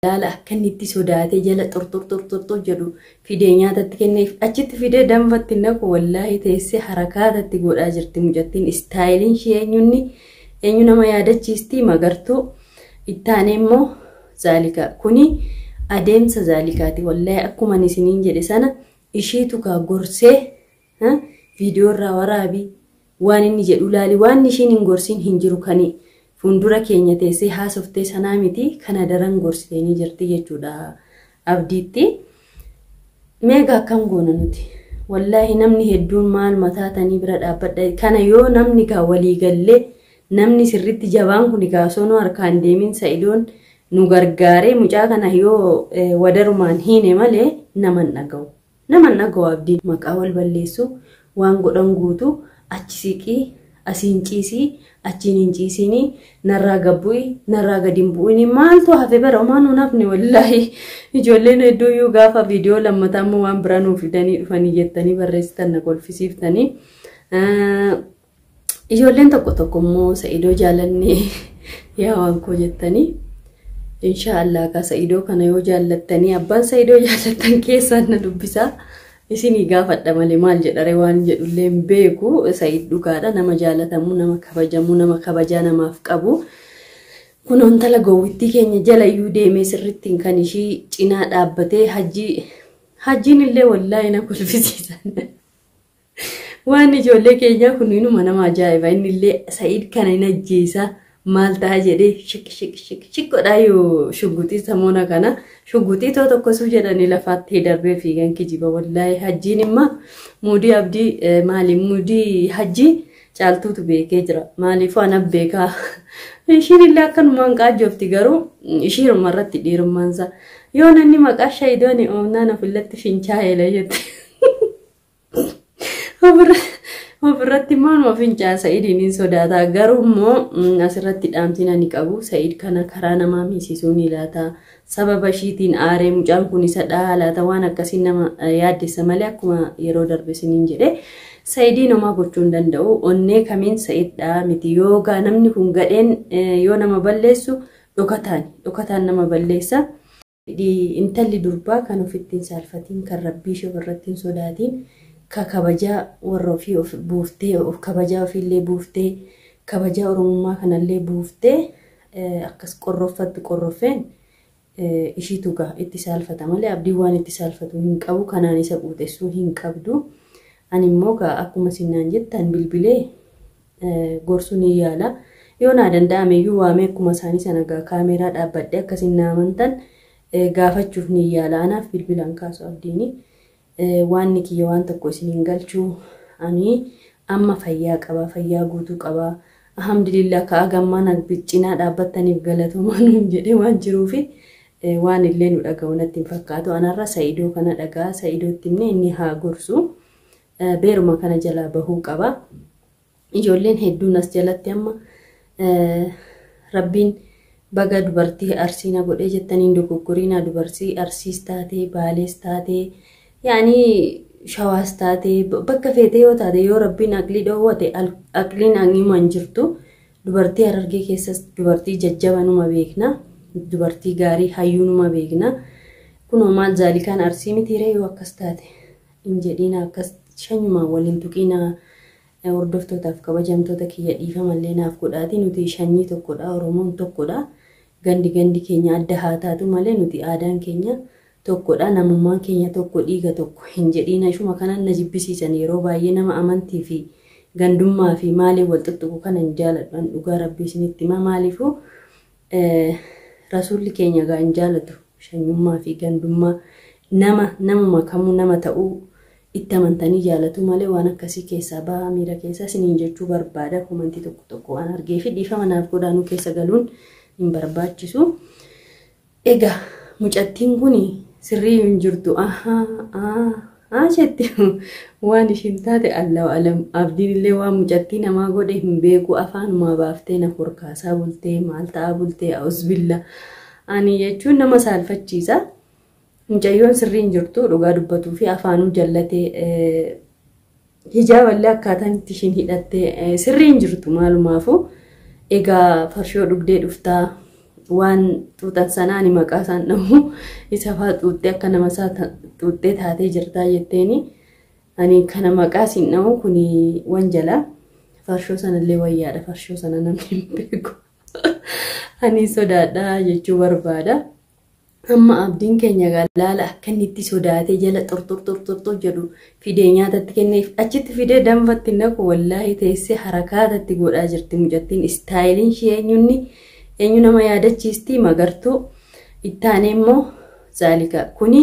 Laala akka inni itti sodaatee jala xurxur xurxur jedhu fidee nyaatatti kenneef, achitti fidee danfatti naqu. Wallaahi teessee harakaatatti godhaa jirti mucattiin. Istaayiliin ishee eenyunni eenyu nama yaadachiisti? Magartuu ittaanee immoo Zaalikaa. Kuni adeemsa Zaalikaati. Wallaahi akkuma ani isiniin jedhe sana ishiitu kaa gorsee viidiyoo irraa waraabii waan inni jedhu laali, waan ishiin hin gorsiin hin jiru. Kani fuuldura keenya teessee haasoftee sanaa miti, kana daran gorsiteenii jirti jechuudha Abdiitti. Meeqa akkam goona nuti? Wallaahi namni hedduun maal mataatanii bira dhaabbadha. Kana yoo namni gaa walii gallee, namni sirritti jabaan kun gaa osoo nu harkaan deemin Sa'idoon nu gargaaree mucaa kana yoo wadarumaan hiine malee nama hin dhaga'u. Nama hin dhaga'u Abdiin. Maqaa wal balleessu waan godhan guutuu achi siqii, asiin ciisii, achiin hin ciisinii, narraa gabbu'i, narraa gadi hin bu'ini, maaltu hafe bara? Homaa nuun hafne. Wallaahi ijoolleen hedduuyyuu gaafa viidiyoo lammataa immoo waan biraa nuuf fidanii dhufanii jettanii barreessitan na kolfisiiftanii. Ijoolleen tokko tokko immoo Sa'idoo jaalannee yaa waan koo jettanii. Inshaallah ka Sa'idoo kana yoo jaallattanii, abbaan Sa'idoo jaallattan keessaan na dubbisaa. Isinii gaafadha malee maal jedhare waan jedhullee hin beeku. Sa'id dhugaadha, nama jaalatamuu, nama kabajamuu, nama kabajaa namaaf qabu. Kun intala gowwittii keenya jala iyyuu deemee sirrittiin kan ishii cinaa dhaabbatee hajjii hajjiin illee wallaahi na kolfisiisan. Waan ijoollee keenyaa kun inuma nama ajaa'iba. Inni illee Sa'id kana hin ajjeesa maal ta'a jedhee shik shik shik shik godhaa yoo shugguxii samoona kana shugguxii too tokkosuu jedhanii lafaatti darbee fiigan kijiba. Wallaahi hajjiin imma muudii Abdii maali, muudii hajjii Caaltuutu beekee jira. Maaliifuu ana beekaa. Ishiin illee akkanumaan qaajjoofti, garuu ishiiruma irratti dhiirummaansa. Yoo namni maqaa Shayidooni oomnaan ofillatti fincaa'eela jette. Ofirratti maaluma fincaa? Sa'idiin hin sodaata. Garuu immoo asirratti dhaamsiin ani qabu, Sa'id kana karaa namaa miisisuu ni laata. Sababa ishiitiin aaree mucaan kun isa dhahaa laata? Waan akkasii nama yaaddessa malee akkuma yeroo darbe isiniin jedhe Sa'idiin homaa gochuu hin danda'u. Onnee kamiin Sa'id dhahaa miti. Yoo gaa namni kun gadheen yoo nama balleessu dhokataan dhokataan nama balleessa. Intalli durbaa kan ofitti hin saalfatiin, kan rabbii ishee ofirratti hin sodaatiin, ka kabajaa warra ofii of buuftee, of kabajaa ofiillee buuftee, kabajaa Oromummaa kanallee buuftee akkas qorroffattu qorroffeen ishiitu gaa itti saalfata malee Abdiin waan itti saalfatu hin qabu. Kanaan isa quuxessuu hin qabdu. Ani immoo gaa akkuma sinnaan jettan bilbilee gorsuu ni yaala. Yoo naa danda'ame iyyuu waamee akkuma isaanii sana gaa kaameeraa dhaabbadhee akkasin naa amantan gaafachuuf ni yaala. Anaaf bilbilaan kaasu Abdiini. Waanni kiyya waan tokko isin hin galchuu. Ani amma fayyaa qaba, fayyaa guutuu qaba. Alhamdulillah ka'a gammaa na cinaa dhaabbattaniif galatoomaa nuun jedhee waan jiruufi waan illee nu dhaga'u natti hin fakkaatu. Anarra Sa'idoo kana dhagaa, Sa'idootti himne inni haa gorsu. Beeruma kana jalaa bahuu qaba. Ijoolleen hedduun as jalatti amma rabbiin baga dubartii Arsii na godhee jettaniin dogoggoriinaa. Dubartii Arsiis taatee, Baalees taatee, yaani Shawaas taatee, bakka feetee yoo taate, yoo rabbiin aqlii dhoowwate aqliin hima hin jirtu. Dubartii Harargee keessas dubartii jajjaba numa beekna. Dubartii gaarii hayyuu numa beekna. Kunoo maal Zaalikaan Arsii mitiiree? Yoo akkas taate hin jedhiina, akkas shanyumaan waliin tuqiinaa. Hordoftootaaf kabajamtoota kiyya, dhiifamallee naaf godhaati. Nuti shanyii tokkodha, Oromoon tokkodha. Gandi gandi keenya adda haa taatu malee nuti aadaan keenya tokkodha, namummaan keenya tokko, dhiiga tokko hin jedhiina. Ishuma kanan na jibbisiisan yeroo baay'ee nama amantii fi gandummaa fi maaliin wal tuttuqu kana hin jaaladhu. Dhugaa rabbii isinitti himaa, maaliifuu rasuulli keenya gaa hin jaalatu shanyummaa fi gandummaa. Nama namuma kamuu nama ta'uu itti amantanii jaalatu malee waan akkasii keessaa bahaa miira keessaa isiniin jechuu barbaada. Komantii tokko tokko waan argee fi dhiifama naaf godhaanuu keessa galuun hin barbaachisu. Egaa mucattiin kun sirrii hin jirtu. Ahaa aa jetti, waan ishiin taate Allahu alam. Abdiin illee waan mucattii namaa godhe hin beeku. Afaanumaa baaftee na korkaasaa bultee maal ta'aa bultee, auzubillah. Ani jechuun nama saalfachiisa. Mucayyoon sirrii hin jirtu dhugaa dubbatuu fi afaanuu jallatee hijaaballee akkaataan itti ishiin hidhattee sirrii hin jirtu maalumaafuu. Egaa farshoo dhugdee dhuftaa. Waan xuuxan sana ani maqaa isaan dhahu isa faa xuuxxee akka nama isaa xuuxxee taatee jirtaa jetteeni. Ani kana maqaa siin dhahu kuni wanjala. Farshoo sanallee wayyaadha. Farshoo sana namni hin beeku. Ani sodaadha jechuu barbaada. Amma abdiin keenya laala akka inni itti sodaatee jala xurxur xurxur jedhu fidee nyaatatti kenneef achitti fidee danfatti naqu wallaahi teessee harakaatatti godhaa jirti mucattiin istaayiliin ishee eenyunni eenyu nama yaadachiisti magartuu ittaanee immoo zaalikaa kuni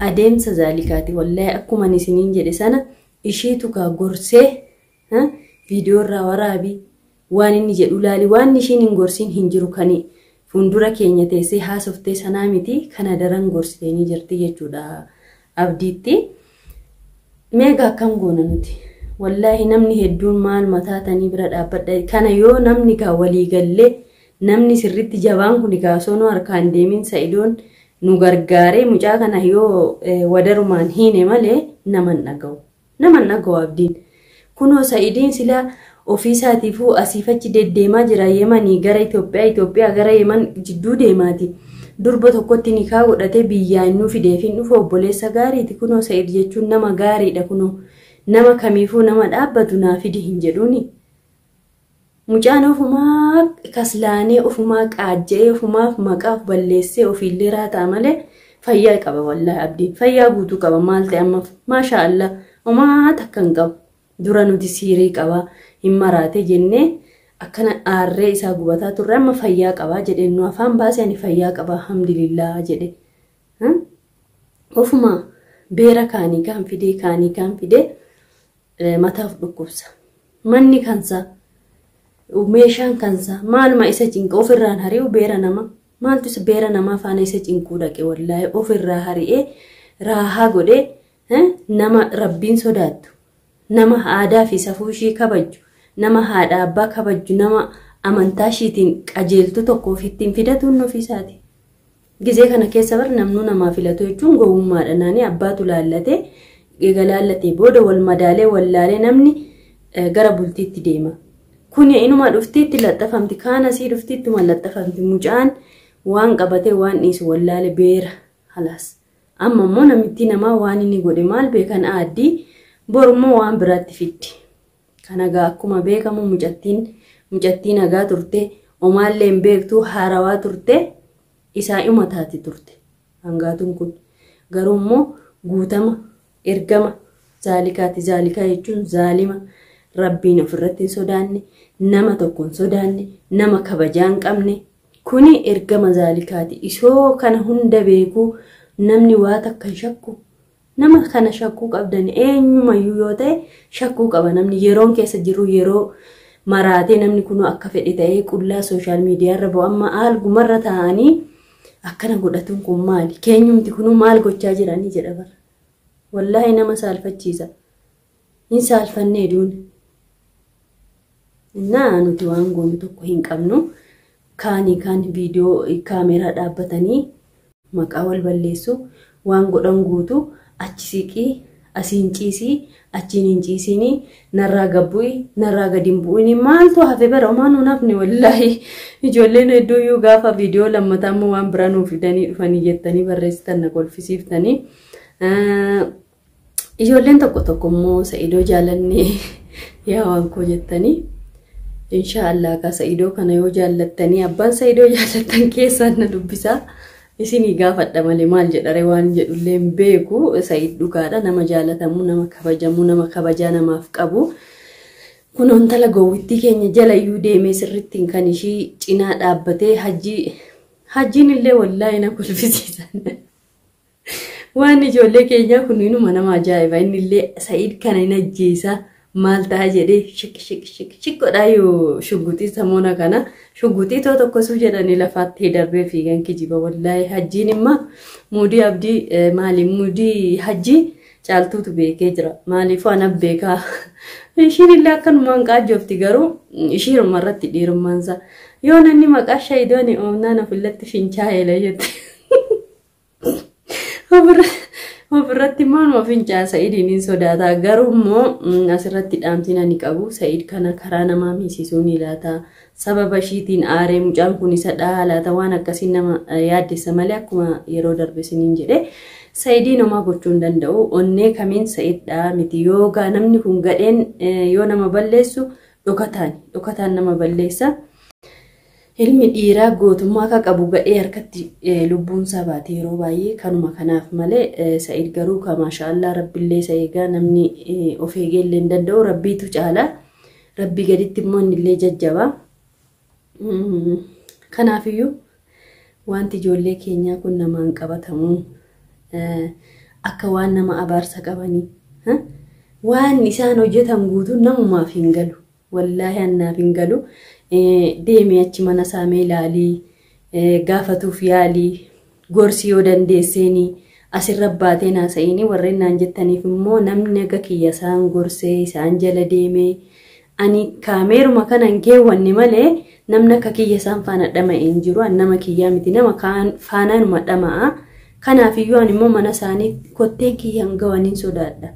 adeemsa zaalikaati wallaahi akkuma ani isiniin jedhe sana ishiitu kaa gorsee viidiyoo irraa waraabii waan inni jedhu laali waan ishiin hin gorsiin hin jiru kani fuuldura keenya teessee haasoftee sanaa miti kana daran gorsiteenii jirti jechuudha abdiitti. Meeqa akkam goona nuti? Wallaahi namni hedduun maal mataatanii bira dhaabbadha. Kana yoo namni gaa walii gallee namni sirriitti jabaan kun gaa osoo nu harkaan deemin Sa'idoon nu gargaaree mucaa kana yoo wadarumaan hiine malee nama hin dhaga'u. Nama hin dhaga'u abdiin. Kunoo Sa'idiin silaa ofii isaatiifuu asiif achi deddeemaa jira Yemanii gara Itoophiyaa Itoophiyaa gara Yeman jidduu deemaati. Durba tokkotti nikaa godhatee biyyaa innuu fideef hin dhufu obboleessa gaariiti. Kunoo Sa'id jechuun nama gaariidha kunoo nama kamiifuu nama dhaabbatu naa fidi hin jedhuuni. Mucaan ofumaa kaslaanee ofumaa qaajja'ee ofumaaf maqaaf balleessee ofiillee raataa malee fayyaa qaba wallaahi abdiin fayyaa guutuu qaba maal ta'e amma maashaa Allah homaa takka hin qabu. Dura nuti siirii qaba hin maraate jennee akkana aarree isaa gubataa turre amma fayyaa qabaa jedhe nu afaan baasee ani fayyaa qaba alhamdulillah jedhe. Ofuma beera kaanii kaan fidee kaanii kaan fidee mataaf dhukkubsa. Manni kansaa meeshaan kansaa maaluma isa cinqa ofirraan hari'u beera nama maaltu isa beera namaa faana isa cinquu dhaqe wallaahi ofirraa hari'ee raahaa godhee nama rabbiin sodaattu. Nama aadaa fi safuu ishii kabajju, nama haadha abbaa kabajju, nama amantaa ishiitiin qajeeltu tokko ofittiin fidatuun ofiisaati. Gizee kana keessa bar namnuu namaa filatu jechuun gowwummaadha. Naanii abbaatu laallatee eega laallatee booda wal madaalee wallaalee namni gara bultiitti deema. Kuni inuma dhuftiitti laxxafamti kaan asii dhuftiitti laxxafamti mucaan waan qabatee waan dhiisu wallaale beera halaas. Amma immoo namitti namaa waan inni godhe maal beekan aaddii borummoo waan biraatti fiddi. Kana gaa akkuma beekamu mucattii nagaa turte omaallee hin beektu haarawaa turte isaa ima taati turte hangaatuun kun garuu immoo guutama ergama zaalikaati. Zaalikaa jechuun zaalima rabbiin ofirratti hin sodaanne nama tokko hin sodaanne nama kabajaa hin qabne kuni ergama zaalikaati. Isoo kana hunda beekuu namni waa takka hin shakku. Nama kana shakkuu qabdan eenyumayyuu yoo ta'e shakkuu qaba namni yeroon keessa jiru yeroo maraatee namni kunuu akka fedhe ta'ee qullaa sooshaal miidiyaa irra bu'u amma algumarra taa'anii akkana godhatuun kun maali? Keenyumti kunuu maal gochaa jiranii jedha bara. Wallaahi nama saalfachiisa. Hin saalfannee duun. Innaa nuti waan goonu tokko hin qabnu. Kaanii kaan viidiyoo kaameeraa dhaabbatanii maqaa wal balleessu waan godhan guutuu achi siqii asiin ciisii achiin hin ciisinii narraa gabbu'i narraa gadi hin bu'ini maaltu hafe bara homaa nuun hafne wallaahi ijoolleen hedduuyyuu gaafa viidiyoo lammataa immoo waan biraa nuuf fidanii dhufanii jettanii barreessitan na kolfisiiftanii. Ijoolleen tokko tokko immoo Sa'idoo jaalannee yaa waan koo jettanii. Inshaallah ka Sa'idoo kana yoo jaallattanii abbaan Sa'idoo jaallattan keessaan na dubbisaa. Isinii gaafadha malee maal jedhare waan jedhullee hin beeku. Sa'id dhugaadha nama jaalatamuu nama kabajamuu nama kabajaa namaaf qabu. Kun intala gowwittii keenya jala iyyuu deemee sirrittiin kan ishii cinaa dhaabbatee hajjiin illee wallaahi na kolfisiisan. Waan ijoollee keenyaa kun inuma nama ajaa'iba inni illee Sa'id kana hin ajjeesa maal ta'a jedhee shik shik shik shik godhaa yoo shugguxii samoona kana shugguxii too tokkosuu jedhanii lafaatti darbee fiigan kijiba wallaahi hajjiin immoo muudii abdii maali muudii hajjii caaltuutu beekee jira maaliif waan beekaa ishiin illee akkanumaan qaajjoofti garuu ishiiruma irratti dhiirummaansa yoo namni maqaa shayidooni oomnaan ofillatti fincaa'eela jette. Ofirratti immoo fincaa Sa'idiin hin sodaata. Garuu immoo asirratti dhaamsiin ani qabu Sa'id kana karaa namaa miisisuu ni laata. Sababa ishiitiin aaree mucaan kun isa dhahaa laata waan akkasiin nama yaaddessa malee akkuma yeroo darbe isiniin jedhe. Sa'idiin homaa gochuu hin danda'u. Onnee kamiin Sa'id dhahaa miti. Yoogaa namni kun gadheen yoo nama balleessu dhokataan dhokataan nama balleessa. Ilmi dhiiraa gootummaa akka qabu gadhee harkatti lubbuun isaa baate yeroo baay'ee kanuma kanaaf malee Sa'id garuu ka maashaallaa rabbillee isa eegaa namni of eegee illee hin danda'u rabbiitu caala. Rabbii gaditti immoo innillee jajjaba. Kanaafiyyuu wanti ijoollee keenyaa kun namaan qabatamu akka waan nama abaarsa qabanii waan isaan hojjetan guutuun namumaaf hin galu. Wallaahi annaaf hin galu. Deemee achi mana saamee ilaalii gaafatuuf yaalii gorsi yoo dandeesseenii asirra baatee naasa'inii warreen naan jettaniif immoo namni akka kiyya isaan gorsee isaan jala deemee ani kaameeruma kana hin keewwanne malee namni akka kiyya isaan faana dhama'e hin jiru. Ani nama kiyyaa miti nama faanaanuma dhama'a. Kanaafiyyuu ani immoo mana isaanii kotteen kiyya hin ga'aniin sodaadha.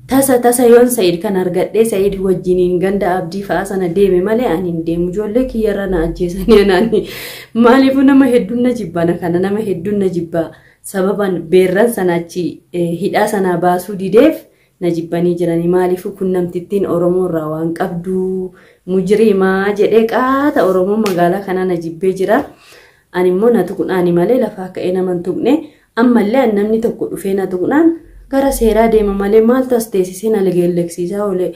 Tasa tasa yoon Sa'id kan argadhee Sa'id wajjiniin ganda abdii fa'aa sana deeme malee ani hin deemu. Ijoollee kiyyarra na ajjeesanii anaani. Maaliifuu nama hedduun na jibbana kana nama hedduun na jibbaa. Sababan beerran sana achi hidhaa sanaa baasuu dideef na jibbanii jiranii. Maaliifuu kun namtittiin Oromoo irraa waan qabdu mujriimaa jedhee qaata Oromoo magaalaa kanaa na jibbee jira. Ani immoo na tuqnaani malee lafaa ka'ee nama hin tuqne. Ammallee an namni tokko dhufee na tuqnaan gara seeraa deema malee maaltu as teessisee na legelleksiisaa oole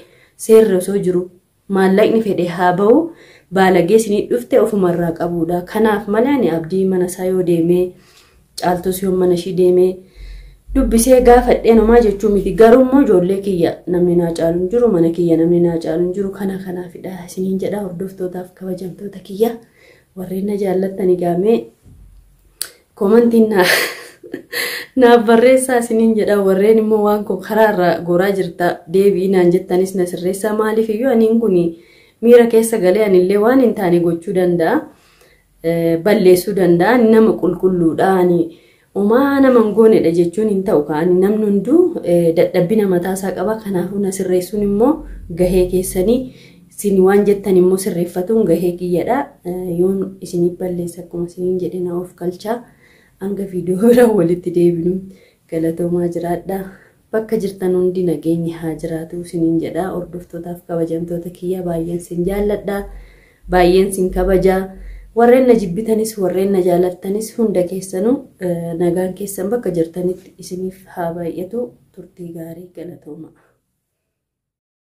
seerri osoo jiru maallaqni fedhe haa ba'u baalagee isinii dhufte ofumarraa qabuudha. Kanaaf malee ani abdii mana isaa yoo deemee caaltus yoo mana ishii deemee dubbisee gaafadheen homaa jechuu miti. Garuu immoo ijoollee kiyya namni naa caalu hin jiru mana kiyya namni naa caalu hin jiru kana kanaafidha isiniin jedha hordoftootaaf kabajamtoota kiyya warreen na jaallattani gaamee koomantiin naa naaf barreessaa isiniin jedha warreen immoo waan koo karaarra goraa jirta deebi'i naan jettanis na sirreessaa maaliif iyyuu aniin kun miira keessa galee anillee waan hin taane gochuu danda'a balleessuu danda'a nama qulqulluudha ani homaa nama hin goonedha jechuun hin ta'u kaani namni hunduu dadhabbina mataasaa qaba kanaafuu na sirreessuun immoo gahee keessanii isin waan jettan immoo sirreeffatuun gahee kiyyadha yoon isiniif balleessa akkuma isiniin jedhe na of galchaa. Hanga viidiyoo biraan walitti deebinu galatoomaa jiraadha. Bakka jirtan hundi nageenyi haa jiraatu isiniin jedha. Hordoftootaaf kabajamtoota kiyya baay'een sin jaalladha. Baay'een sin kabaja. Warreen na jibbitanis warreen na jaalattanis hunda keessanuu nagaan keessan bakka jirtanitti isiniif haa baay'atu. Turtii gaarii galatooma.